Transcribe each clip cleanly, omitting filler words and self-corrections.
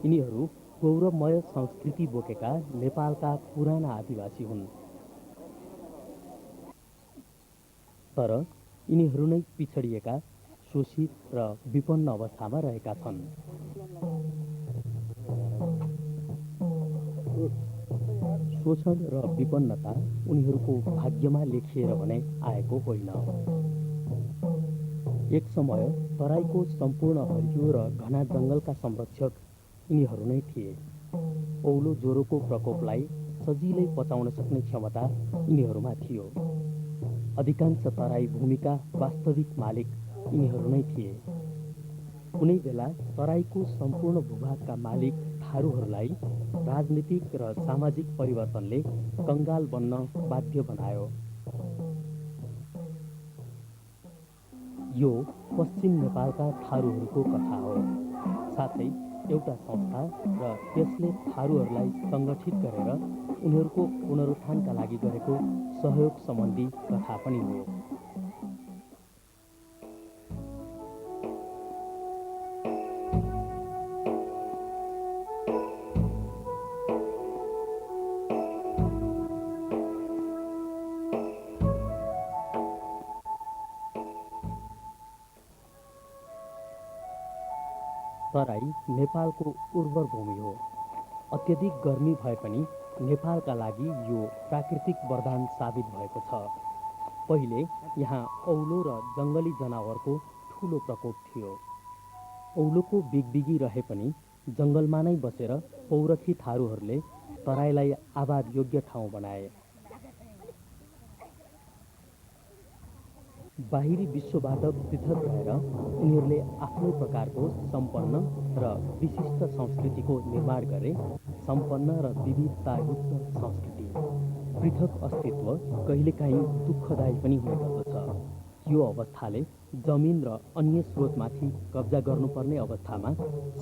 यिनीहरू गौरवमय संस्कृति बोकेका नेपालका पुराना आदिवासी हुन्। तर यिनीहरू नै पिछडिएका, शोषित र विपन्न अवस्थामा रहेका छन्। शोषण र विपन्नता उनीहरूको भाग्यमा लेखिएर भने आएको होइन। एक समय तराईको सम्पूर्ण हरियो र घना जङ्गलका संरक्षक यिनीहरू नै थिए। औलो ज्वरोको प्रकोपलाई सजिलै पचाउन सक्ने क्षमता यिनीहरूमा थियो। अधिकांश तराई भूमिका वास्तविक मालिक यिनीहरू नै थिए। कुनै बेला तराईको सम्पूर्ण भूभागका मालिक थारूहरूलाई राजनीतिक र सामाजिक परिवर्तनले कङ्गाल बन्न बाध्य बनायो। यो पश्चिम नेपालका थारूहरूको कथा हो। साथै एउटा संस्था र त्यसले थारूहरूलाई सङ्गठित गरेर उनीहरूको पुनरुत्थानका लागि गरेको सहयोग सम्बन्धी कथा पनि हो। तराई नेपालको उर्वर भूमि हो। अत्यधिक गर्मी भए पनि नेपालका लागि यो प्राकृतिक वरदान साबित भएको छ। पहिले यहाँ औलो र जङ्गली जनावरको ठुलो प्रकोप थियो। औलोको बिगबिगी रहे पनि जङ्गलमा नै बसेर पौरखी थारूहरूले तराईलाई आबाद योग्य ठाउँ बनाए। बाहिरी विश्वबाट पृथक रहेर उनीहरूले आफ्नै प्रकारको सम्पन्न र विशिष्ट संस्कृतिको निर्माण गरे। सम्पन्न र विविधतायुक्त संस्कृति। पृथक अस्तित्व कहिलेकाहीँ दुःखदायी पनि हुने गर्दछ। यो अवस्थाले जमिन र अन्य स्रोतमाथि कब्जा गर्नुपर्ने अवस्थामा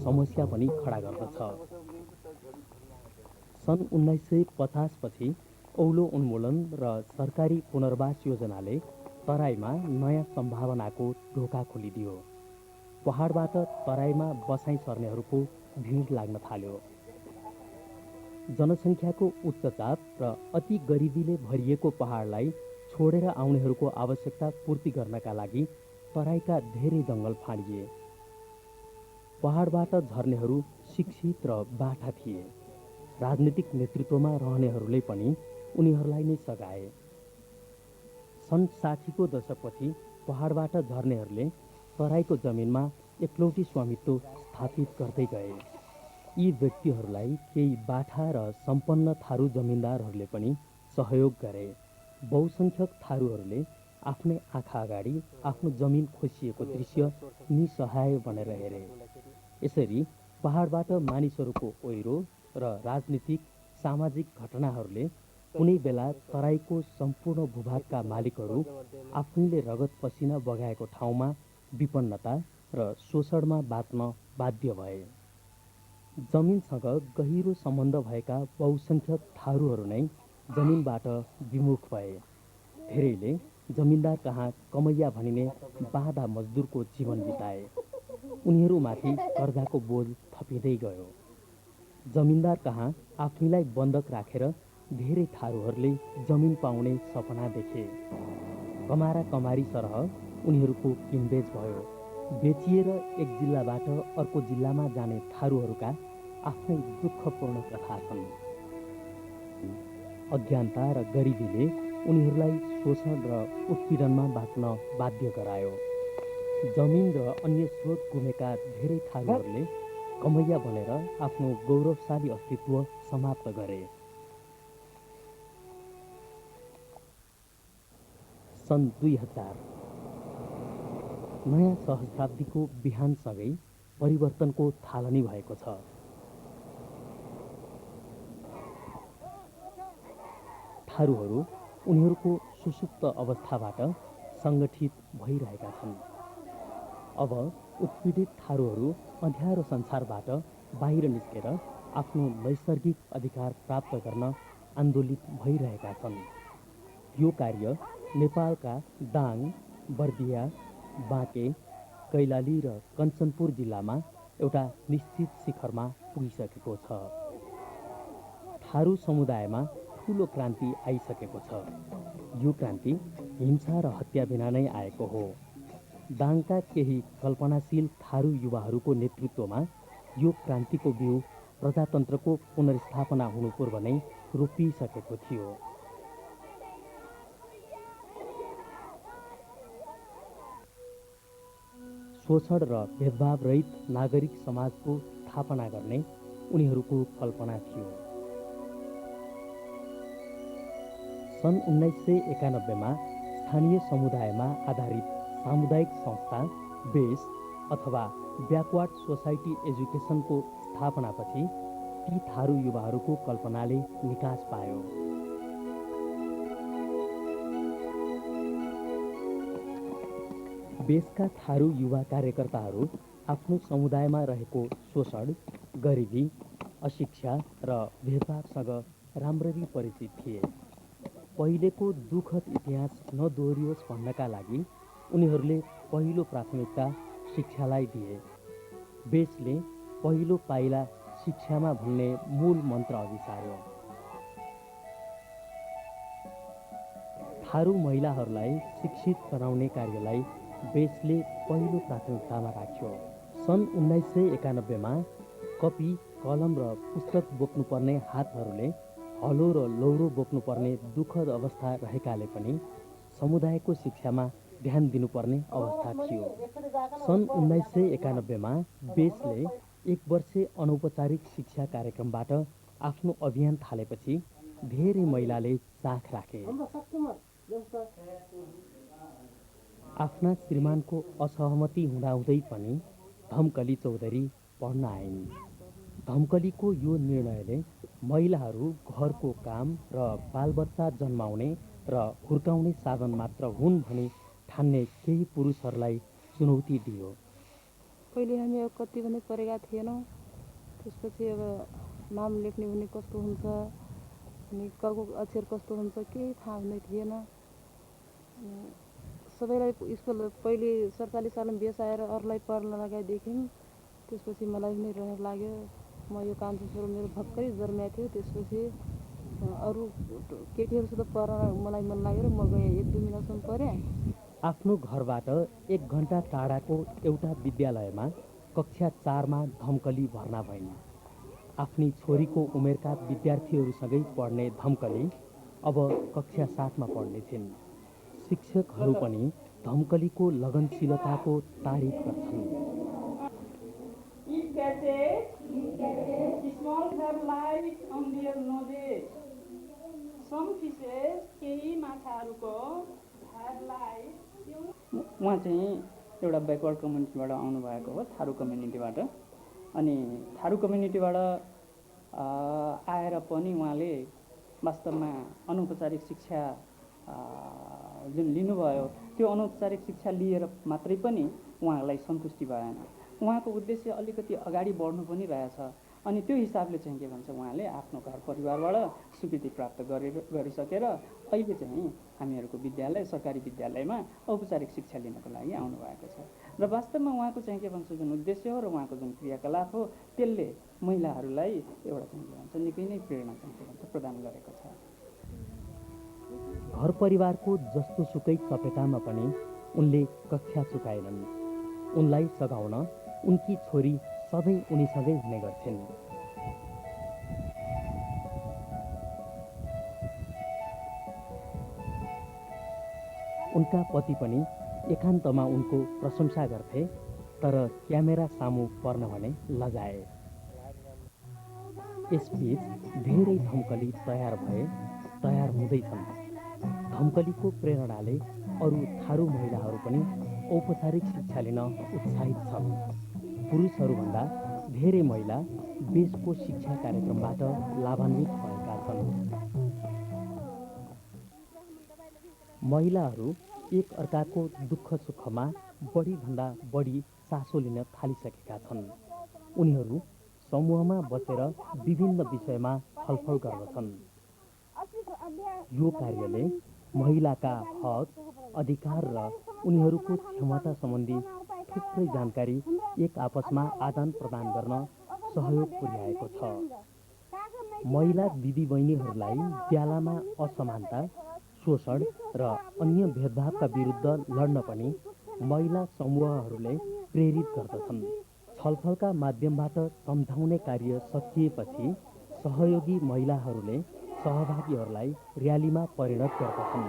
समस्या पनि खडा गर्दछ। सन् 1950 पछि औलो उन्मूलन र सरकारी पुनर्वास योजनाले तराईमा नयाँ सम्भावनाको ढोका खोलिदियो। पहाडबाट तराईमा बसाइँ सर्नेहरूको भिड लाग्न थाल्यो। जनसङ्ख्याको उच्च चाप र अति गरिबीले भरिएको पहाडलाई छोडेर आउनेहरूको आवश्यकता पूर्ति गर्नका लागि तराईका धेरै जङ्गल फाँडिए। पहाडबाट झर्नेहरू शिक्षित र बाठा थिए। राजनीतिक नेतृत्वमा रहनेहरूले पनि उनीहरूलाई नै सघाए। सन् 60 को दशकपछि पहाडबाट झर्नेहरूले तराईको जमिनमा एकलौटी स्वामित्व स्थापित गर्दै गए। यी व्यक्तिहरूलाई केही बाठा र सम्पन्न थारू जमिनदारहरूले पनि सहयोग गरे। बहुसङ्ख्यक थारूहरूले आफ्नै आँखा अगाडि आफ्नो जमिन खोसिएको दृश्य निसहाय बनेर हेरे। यसरी पहाडबाट मानिसहरूको ओइरो र राजनीतिक सामाजिक घटनाहरूले कुनै बेला तराईको सम्पूर्ण भूभागका मालिकहरू आफैले रगत पसिना बगाएको ठाउँमा विपन्नता र शोषणमा बाँच्न बाध्य भए। जमिनसँग गहिरो सम्बन्ध भएका बहुसङ्ख्यक थारूहरू नै जमिनबाट विमुख भए। धेरैले जमिनदार कहाँ कमैया भनिने बाँधा मजदुरको जीवन बिताए। उनीहरूमाथि कर्जाको बोझ थपिँदै गयो। जमिनदार कहाँ आफैलाई बन्धक राखेर धेरै थारूहरूले जमिन पाउने सपना देखे। कमारा कमारी सरह उनीहरूको किनबेच भयो। बेचिएर एक जिल्लाबाट अर्को जिल्लामा जाने थारूहरूका आफ्नै दुःखपूर्ण कथा छन्। अज्ञानता र गरिबीले उनीहरूलाई शोषण र उत्पीडनमा बाँच्न बाध्य गरायो। जमिन र अन्य स्रोत गुमेका धेरै थारूहरूले कमैया बनेर आफ्नो गौरवशाली अस्तित्व समाप्त गरे। सन् 2000 नयाँ सहस्राब्दीको बिहानसँगै परिवर्तनको थालनी भएको छ। थारूहरू उनीहरूको सुसुप्त अवस्थाबाट सङ्गठित भइरहेका छन्। अब उत्पीडित थारूहरू अँध्यारो संसारबाट बाहिर निस्केर आफ्नो नैसर्गिक अधिकार प्राप्त गर्न आन्दोलित भइरहेका छन्। यो कार्य नेपालका दाङ, बर्दिया, बाँके, कैलाली र कञ्चनपुर जिल्लामा एउटा निश्चित शिखरमा पुगिसकेको छ। थारू समुदायमा ठुलो क्रान्ति आइसकेको छ। यो क्रान्ति हिंसा र हत्या बिना नै आएको हो। दाङका केही कल्पनाशील थारू युवाहरूको नेतृत्वमा यो क्रान्तिको बिउ प्रजातन्त्रको पुनर्स्थापना हुनु पूर्व नै रोपिसकेको थियो। शोषण र भेदभाव रहित नागरिक समाजको स्थापना गर्ने उनीहरूको कल्पना थियो। सन् 1991मा स्थानीय समुदायमा आधारित सामुदायिक संस्था बेस अथवा ब्याकवार्ड सोसाइटी एजुकेसनको स्थापनापछि ती थारू युवाहरूको कल्पनाले निकास पायो। बेसका थारू युवा कार्यकर्ताहरू आफ्नो समुदायमा रहेको शोषण, गरिबी, अशिक्षा र भेदभावसँग राम्ररी परिचित थिए। पहिलेको दुःखद इतिहास नदोहोरियोस् भन्नका लागि उनीहरूले पहिलो प्राथमिकता शिक्षालाई दिए। बेसले पहिलो पाइला शिक्षामा भन्ने मूल मन्त्र अघि सार्यो। थारू महिलाहरूलाई शिक्षित बनाउने कार्यलाई बेसले पहिलो प्राथमिकतामा राख्यो। सन् 1991मा कपी, कलम र पुस्तक बोक्नुपर्ने हातहरूले हलो र लौरो बोक्नुपर्ने दुःखद अवस्था रहेकाले पनि समुदायको शिक्षामा ध्यान दिनुपर्ने अवस्था थियो। सन् 1991मा बेसले 1 वर्षे अनौपचारिक शिक्षा कार्यक्रमबाट आफ्नो अभियान थालेपछि धेरै महिलाले चाख राखे। आफ्ना श्रीमानको असहमति हुँदाहुँदै पनि धमकली चौधरी पढ्न आइन्। धमकलीको यो निर्णयले महिलाहरू घरको काम र बालबच्चा जन्माउने र हुर्काउने साधन मात्र हुन् भनी ठान्ने केही पुरुषहरूलाई चुनौती दियो। पहिले हामी अब कति भने पढेका थिएनौँ। त्यसपछि अब नाम लेख्ने भने कस्तो हुन्छ, अनि कको अक्षर कस्तो हुन्छ केही थाहा हुँदै थिएन। सबैलाई स्कुल पहिले 47 सालमा बेस आएर अरूलाई पढ्न लगाएदेखि त्यसपछि मलाई पनि रहर लाग्यो। म यो कान्छो छोरो मेरो भर्खरै जन्मेको थियो। त्यसपछि अरू केटीहरूसित पढ्न मलाई मन लागेर म गएँ। 1-2 महिनासम्म पढेँ। आफ्नो घरबाट 1 घन्टा टाढाको एउटा विद्यालयमा कक्षा 4मा धमकली भर्ना भइन्। आफ्नी छोरीको उमेरका विद्यार्थीहरूसँगै पढ्ने धमकली अब कक्षा 7मा पढ्ने छिन्। शिक्षकहरू पनि धमकलीको लगनशीलताको तारिफ गर्छन्। Small crab lies on their noses. Some fishes केही माछाहरूको धारलाई उहाँ चाहिँ एउटा ब्याकवर्ड कम्युनिटीबाट आउनुभएको हो, थारू कम्युनिटीबाट। अनि थारू कम्युनिटीबाट आएर पनि उहाँले वास्तवमा अनौपचारिक शिक्षा जुन लिनुभयो त्यो अनौपचारिक शिक्षा लिएर मात्रै पनि उहाँलाई सन्तुष्टि भएन। उहाँको उद्देश्य अलिकति अगाडि बढ्नु पनि रहेछ। अनि त्यो हिसाबले चाहिँ के भन्छ उहाँले आफ्नो घर परिवारबाट स्वीकृति प्राप्त गरिसकेर अहिले चाहिँ हामीहरूको विद्यालय सरकारी विद्यालयमा औपचारिक शिक्षा लिनको लागि आउनुभएको छ। र वास्तवमा उहाँको चाहिँ के भन्छ जुन उद्देश्य हो र उहाँको जुन क्रियाकलाप हो त्यसले महिलाहरूलाई एउटा चाहिँ के भन्छ निकै नै प्रेरणा चाहिँ के भन्छ प्रदान गरेको छ। घर परिवारको जस्तो सुकै चपेटामा पनि उनले कक्षा चुकाएनन्। उनलाई सघाउन उनकी छोरी सधैँ उनीसँगै हुने गर्छिन्। उनका पति पनि एकान्तमा उनको प्रशंसा गर्थे, तर क्यामेरा सामु पर्न भने लजाए। यसबीच धेरै धमकली तयार हुँदैछन्। धमकलीको प्रेरणाले अरू थारू महिलाहरू पनि औपचारिक शिक्षा लिन उत्साहित छन्। पुरुषहरूभन्दा धेरै महिला बेसको शिक्षा कार्यक्रमबाट लाभान्वित भएका छन्। महिलाहरू एक अर्काको दुःख सुखमा बढीभन्दा बढी चासो लिन थालिसकेका छन्। उनीहरू समूहमा बसेर विभिन्न विषयमा छलफल गर्दछन्। यो कार्यले महिलाका हक, अधिकार र उनीहरूको क्षमता सम्बन्धी थुप्रै जानकारी एक आपसमा आदान प्रदान गर्न सहयोग पुर्याएको छ। महिला दिदीबहिनीहरूलाई ज्यालामा असमानता, शोषण र अन्य भेदभावका विरुद्ध लड्न पनि महिला समूहहरूले प्रेरित गर्दछन्। छलफलका माध्यमबाट सम्झाउने कार्य सकिएपछि सहयोगी महिलाहरूले सहभागीहरूलाई र्यालीमा परिणत गर्दछन्।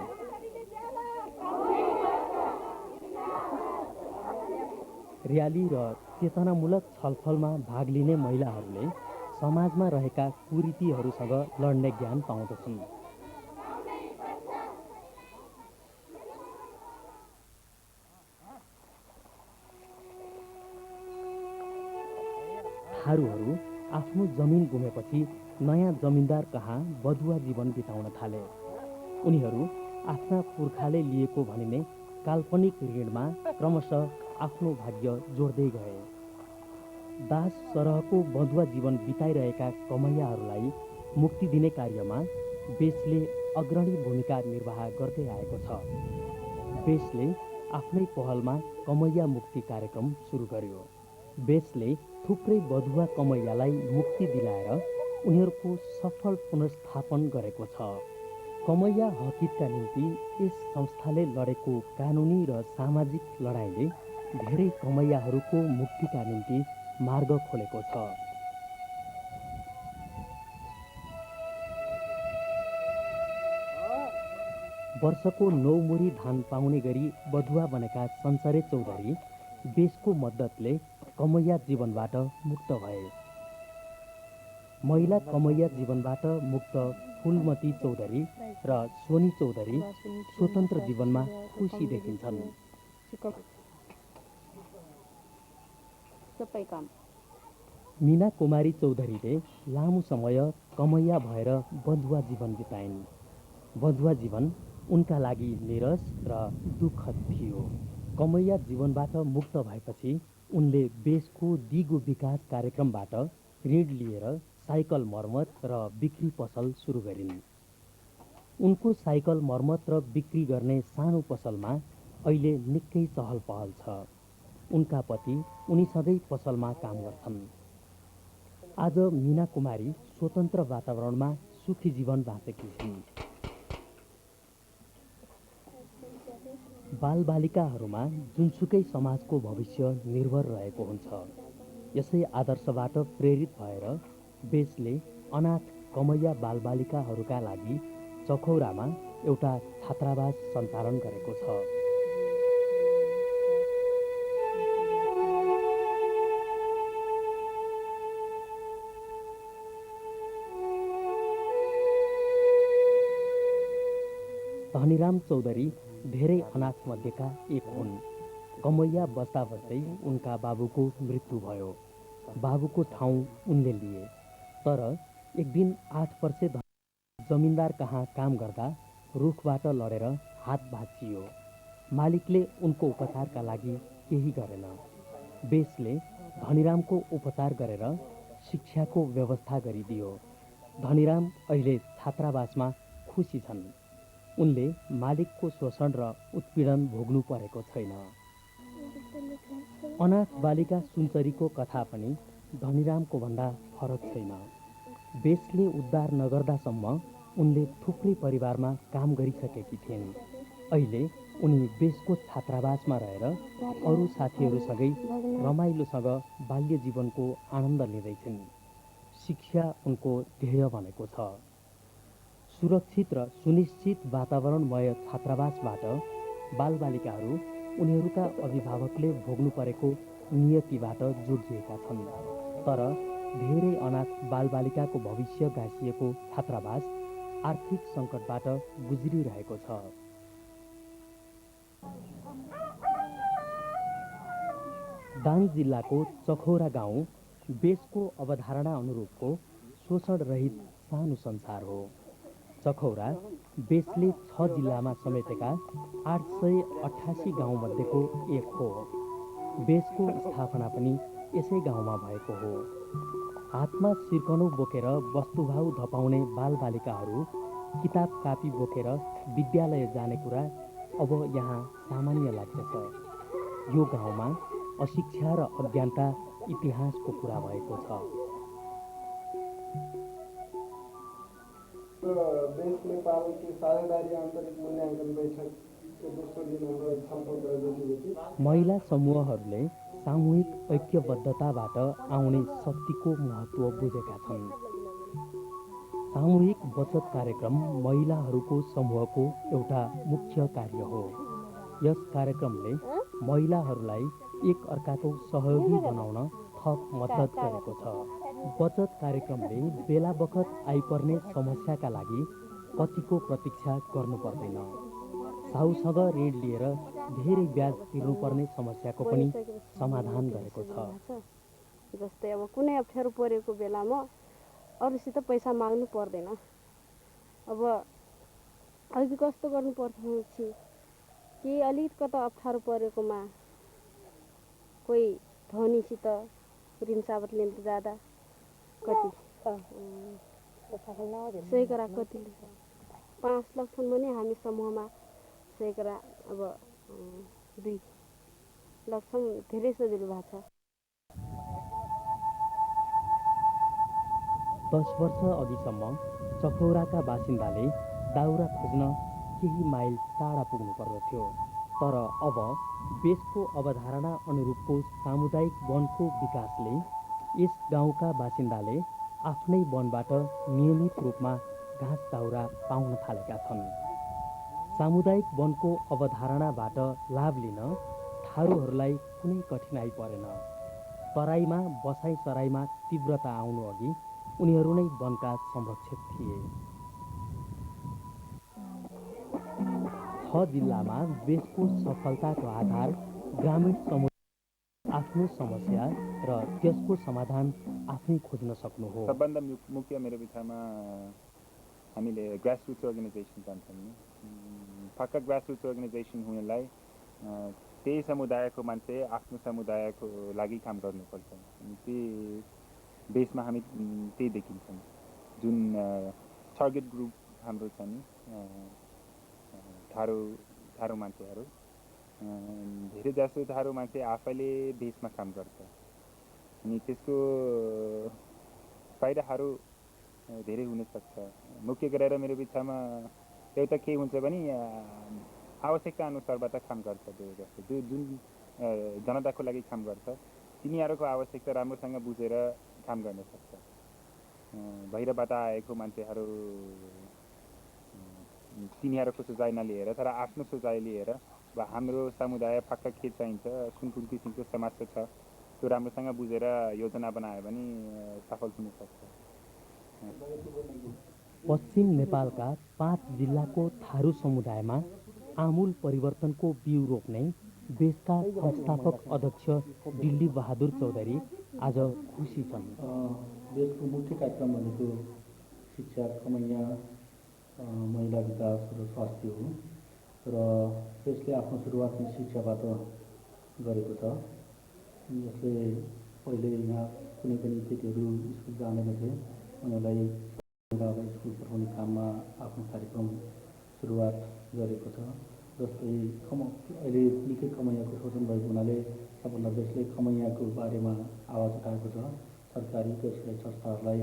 र्याली र चेतनामूलक छलफलमा भाग लिने महिलाहरूले समाजमा रहेका कुरीतिहरूसँग लड्ने ज्ञान पाउँदछन्। थारूहरू आफ्नो जमिन गुमेपछि नयाँ जमिनदार कहाँ बधुवा जीवन बिताउन थाले। उनीहरू आफ्ना पुर्खाले लिएको भनिने काल्पनिक ऋणमा क्रमशः आफ्नो भाग्य जोड्दै गए। दास सरहको बधुवा जीवन बिताइरहेका कमैयाहरूलाई मुक्ति दिने कार्यमा बेसले अग्रणी भूमिका निर्वाह गर्दै आएको छ। बेसले आफ्नै पहलमा कमैया मुक्ति कार्यक्रम सुरु गर्यो। बेसले थुप्रै बधुवा कमैयालाई मुक्ति दिलाएर उनीहरूको सफल पुनर्स्थापन गरेको छ। कमैया हकितका निम्ति यस संस्थाले लडेको कानुनी र सामाजिक लडाइँले धेरै कमैयाहरूको मुक्तिका निम्ति मार्ग खोलेको छ। वर्षको 9 मुरी धान पाउने गरी बधुवा बनेका सन्चरे चौधरी बेसको मद्दतले कमैया जीवनबाट मुक्त भए। महिला कमैया जीवनबाट मुक्त फुलमती चौधरी र सोनी चौधरी स्वतन्त्र जीवनमा खुसी देखिन्छन्। मीना कुमारी चौधरीले लामो समय कमैया भएर बधुवा जीवन बिताइन्। बधुवा जीवन उनका लागि निरस र दुःखद थियो। कमैया जीवनबाट मुक्त भएपछि उनले बेसको दिगो विकास कार्यक्रमबाट ऋण लिएर साइकल मर्मत र बिक्री पसल सुरु गरिन्। उनको साइकल मर्मत र बिक्री गर्ने सानो पसलमा अहिले निकै चहल पहल छ। उनका पति उनी सधैँ पसलमा काम गर्छन्। आज मीना कुमारी स्वतन्त्र वातावरणमा सुखी जीवन बाँचेकी छिन्। बालबालिकाहरूमा जुनसुकै समाजको भविष्य निर्भर रहेको हुन्छ। यसै आदर्शबाट प्रेरित भएर बेसले अनाथ कमैया बालबालिकाहरूका लागि चखौरामा एउटा छात्रावास सञ्चालन गरेको छ। धनीराम चौधरी धेरै अनाथ मध्येका एक हुन्। कमैया बस्दा बस्दै उनका बाबुको मृत्यु भयो। बाबुको ठाउँ उनले लिए। तर एक दिन 8 वर्षे जमिनदार कहाँ काम गर्दा रुखबाट लडेर हात भाँचियो। मालिकले उनको उपचारका लागि केही गरेन। बेसले धनीरामको उपचार गरेर शिक्षाको व्यवस्था गरिदियो। धनीराम अहिले छात्रावासमा खुसी छन्। उनले मालिकको शोषण र उत्पीडन भोग्नु परेको छैन। अनाथ बालिका सुनचरीको कथा पनि धनीरामको भन्दा फरक छैन। बेसले उद्धार नगर्दासम्म उनले थुप्रै परिवारमा काम गरिसकेकी थिइन्। अहिले उनी बेसको छात्रावासमा रहेर अरू साथीहरूसँगै रमाइलोसँग बाल्य जीवनको आनन्द लिँदैछिन्। शिक्षा उनको ध्येय बनेको छ। सुरक्षित र सुनिश्चित वातावरणमय छात्रावासबाट बालबालिकाहरू उनीहरूका अभिभावकले भोग्नु परेको नियतिबाट जोगिएका छन्। तर धेरै अनाथ बालबालिकाको भविष्य गाँसिएको छात्रावास आर्थिक सङ्कटबाट गुज्रिरहेको छ। दाङ जिल्लाको चखौरा गाउँ बेसको अवधारणा अनुरूपको शोषण रहित सानो संसार हो। चखौरा बेसले 6 जिल्लामा समेटेका 888 गाउँमध्येको एक हो। बेसको स्थापना पनि यसै गाउँमा भएको हो। हातमा सिर्कनो बोकेर वस्तुभाउ धपाउने बालबालिकाहरू किताब कापी बोकेर विद्यालय जाने कुरा अब यहाँ सामान्य लाग्दछ। यो गाउँमा अशिक्षा र अज्ञानता इतिहासको कुरा भएको छ। देश नेपाल की साझेदारी आन्तरिक मूल्याङ्कन बैठक दोस्रो दिन हाम्रो छलफल गतिविधि महिला समूहहरूले सामूहिक ऐक्यबद्धताबाट आउने शक्तिको महत्त्व बुझेका छन्। सामूहिक बचत कार्यक्रम महिलाहरूको समूहको एउटा मुख्य कार्य हो। यस कार्यक्रमले महिलाहरूलाई एक अर्काको सहयोगी बनाउन थप मद्दत गरेको छ। बचत कार्यक्रमले बेला बखत आइपर्ने समस्याका लागि कतिको प्रतीक्षा गर्नु पर्दैन। साहुसँग ऋण लिएर धेरै ब्याज तिर्नुपर्ने समस्याको पनि समाधान गरेको छ। जस्तै अब कुनै अप्ठ्यारो परेको बेलामा अरूसित पैसा माग्नु पर्दैन। अब अघि कस्तो गर्नुपर्छ कि अलिक कता अप्ठ्यारो परेकोमा कोही धनीसित ऋण साबत लिन जाँदा कति सैकरा कति 5 लाख छन् भने हामी समूहमा सैकरा अब 2 लाख छौँ। धेरै सजिलो भएको छ। 10 वर्ष अघिसम्म चखौराका बासिन्दाले दाउरा खोज्न केही माइल टाढा पुग्नु पर्दथ्यो। तर अब बेसको अवधारणा अनुरूपको सामुदायिक वनको विकासले यस गाउँका बासिन्दाले आफ्नै वनबाट नियमित रूपमा घाँस दाउरा पाउन थालेका छन्। सामुदायिक वनको अवधारणाबाट लाभ लिन थारूहरूलाई कुनै कठिनाइ परेन। तराईमा बसाइ सराईमा तीव्रता आउनु अघि उनीहरू नै वनका संरक्षक थिए। 6 जिल्लामा बेसको सफलताको आधार ग्रामीण समुदाय आफ्नो समस्या र त्यसको समाधान आफै खोज्न सक्नु हो। सबभन्दा मुख्य मेरो विचारमा हामीले ग्रासरुट्स अर्गनाइजेसन भन्छौँ नि। पक्का ग्रासरुट्स अर्गनाइजेसन हुनलाई त्यही समुदायको मान्छे आफ्नो समुदायको लागि काम गर्नुपर्छ। ती बेसमा हामी त्यही देखिन्छौँ। जुन टार्गेट ग्रुप हाम्रो छ नि थारू मान्छेहरू, धेरै जसो थारू मान्छे आफैले बेसमा काम गर्छ अनि त्यसको फाइदाहरू धेरै हुनसक्छ। मुख्य गरेर मेरो विचारमा एउटा के हुन्छ भने आवश्यकता अनुसारबाट काम गर्छ। जुन जनताको लागि काम गर्छ तिनीहरूको आवश्यकता राम्रोसँग बुझेर काम गर्न सक्छ। बाहिरबाट आएको मान्छेहरू तिनीहरूको सुझाव नलिएर तर आफ्नो सुझाव लिएर हाम्रो समुदाय पक्का के चाहिन्छ, कुन किसिमको समस्या छ त्यो राम्रोसँग बुझेर योजना बनायो भने सफल हुन सक्छ। पश्चिम नेपालका 5 जिल्लाको थारू समुदायमा आमूल परिवर्तनको बिउ रोप्ने बेसका संस्थापक अध्यक्ष दिल्ली बहादुर चौधरी आज खुसी छन्। देशको मुख्य कार्यक्रम भनेको शिक्षा, कमैया, महिला विकास र स्वास्थ्य हो र यसले आफ्नो सुरुवात नै शिक्षाबाट गरेको छ। यसले पहिले यहाँ कुनै पनि केटीहरू स्कुल जाँदैनथे, उनीहरूलाई स्कुल पठाउने काममा आफ्नो कार्यक्रम सुरुवात गरेको छ। जस्तै अहिले निकै कमैयाको शोषण भएको हुनाले सबभन्दा बेसले कमैयाको बारेमा आवाज उठाएको छ। सरकारी त्यसलाई संस्थाहरूलाई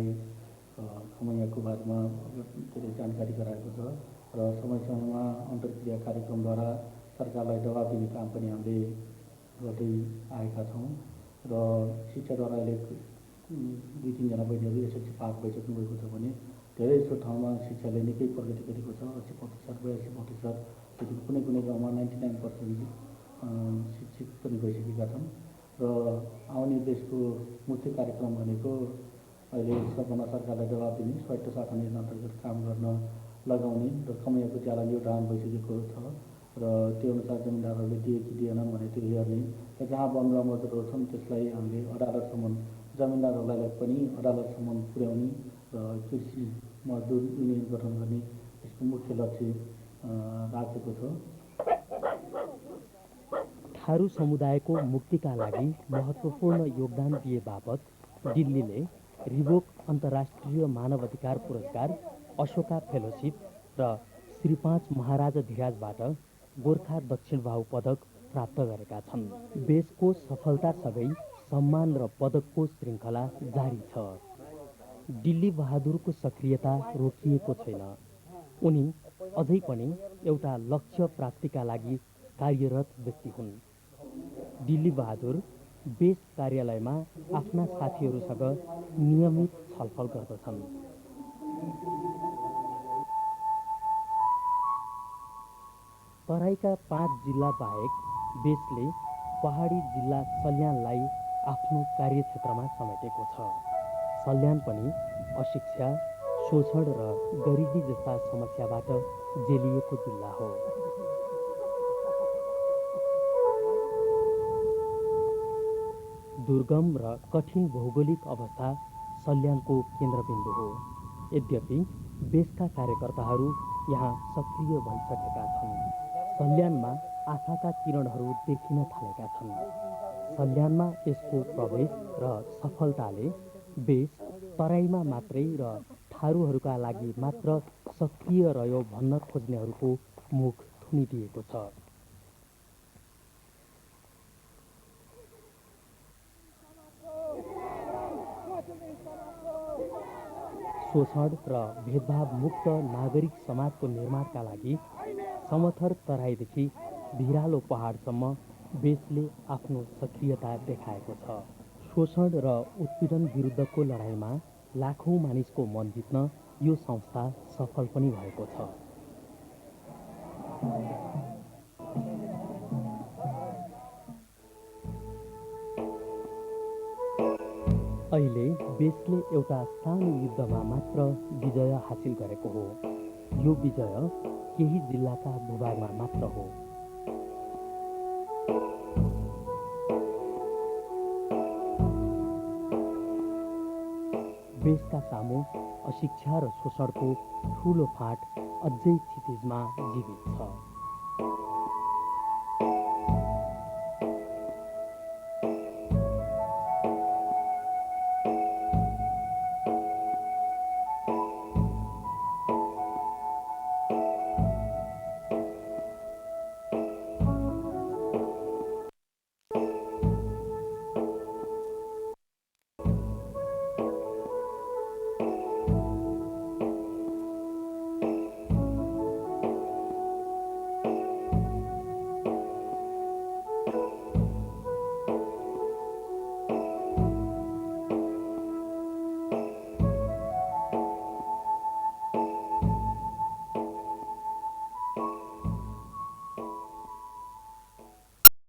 कमैयाको बारेमा धेरै जानकारी गराएको छ र समय समयमा अन्तर्क्रिया कार्यक्रमद्वारा सरकारलाई दबाब दिने काम पनि हामीले गर्दै आएका छौँ र शिक्षाद्वारा अहिले 2-3 जना बहिनीहरू एसएलसी पास भइसक्नु भएको छ भने धेरै जस्तो ठाउँमा शिक्षाले निकै प्रगति गरेको छ। 80%, 82%, लेकिन कुनै गाउँमा 99% शिक्षित पनि भइसकेका छन् र आउने देशको मुख्य कार्यक्रम भनेको अहिले सबभन्दा सरकारलाई दबाब दिने स्वायत्त शासन योजना अन्तर्गत काम गर्न लगाउने र कमैयाको ज्याला निर्धारण भइसकेको छ र त्यो अनुसार जमिनदारहरूले दिए कि दिएनन् भने त्यो हेर्ने र जहाँ वन जमर्दहरू छन् त्यसलाई हामीले अदालतसम्म जमिनदारहरूलाई पनि अदालतसम्म पुर्याउने र कृषि मजदुर युनियन गठन गर्ने यसको मुख्य लक्ष्य राखेको छ। थारू समुदायको मुक्तिका लागि महत्त्वपूर्ण योगदान दिए बापत दिल्लीले रिबोक अन्तर्राष्ट्रिय मानव अधिकार पुरस्कार, अशोका फेलोशिप र श्री 5 महाराजा धिराजबाट गोर्खा दक्षिण बाहु पदक प्राप्त गरेका छन्। बेसको सफलतासँगै सम्मान र पदकको श्रृङ्खला जारी छ। दिल्ली बहादुरको सक्रियता रोकिएको छैन। उनी अझै पनि एउटा लक्ष्य प्राप्तिका लागि कार्यरत व्यक्ति हुन्। दिल्ली बहादुर बेस कार्यालयमा आफ्ना साथीहरूसँग नियमित छलफल गर्दछन्। तराईका 5 जिल्ला बाहेक बेसले पहाडी जिल्ला सल्यानलाई आफ्नो कार्यक्षेत्रमा समेटेको छ। सल्यान पनि अशिक्षा, शोषण र गरिबी जस्ता समस्याबाट जेलिएको जिल्ला हो। दुर्गम र कठिन भौगोलिक अवस्था सल्यानको केन्द्रबिन्दु हो। यद्यपि बेसका कार्यकर्ताहरू यहाँ सक्रिय भइसकेका छन्। सल्यानमा आशाका किरणहरू देखिन थालेका छन्। सल्यानमा यसको प्रवेश र सफलताले बेस तराईमा मात्रै र थारूहरूका लागि मात्र सक्रिय रह्यो भन्न खोज्नेहरूको मुख थुनिदिएको छ। शोषण र भेदभाव मुक्त नागरिक समाजको निर्माणका लागि समथर तराईदेखि भिरालो पहाडसम्म बेसले आफ्नो सक्रियता देखाएको छ। शोषण र उत्पीडन विरुद्धको लडाईँमा लाखौं मानिसको मन जित्न यो संस्था सफल पनि भएको छ। अहिले बेसले एउटा सानो युद्धमा मात्र विजय हासिल गरेको हो। यो विजय केही जिल्लाका भूभागमा मात्र हो। बेसका सामु अशिक्षा र शोषणको ठूलो फाँट अझै क्षितिजमा जीवित छ।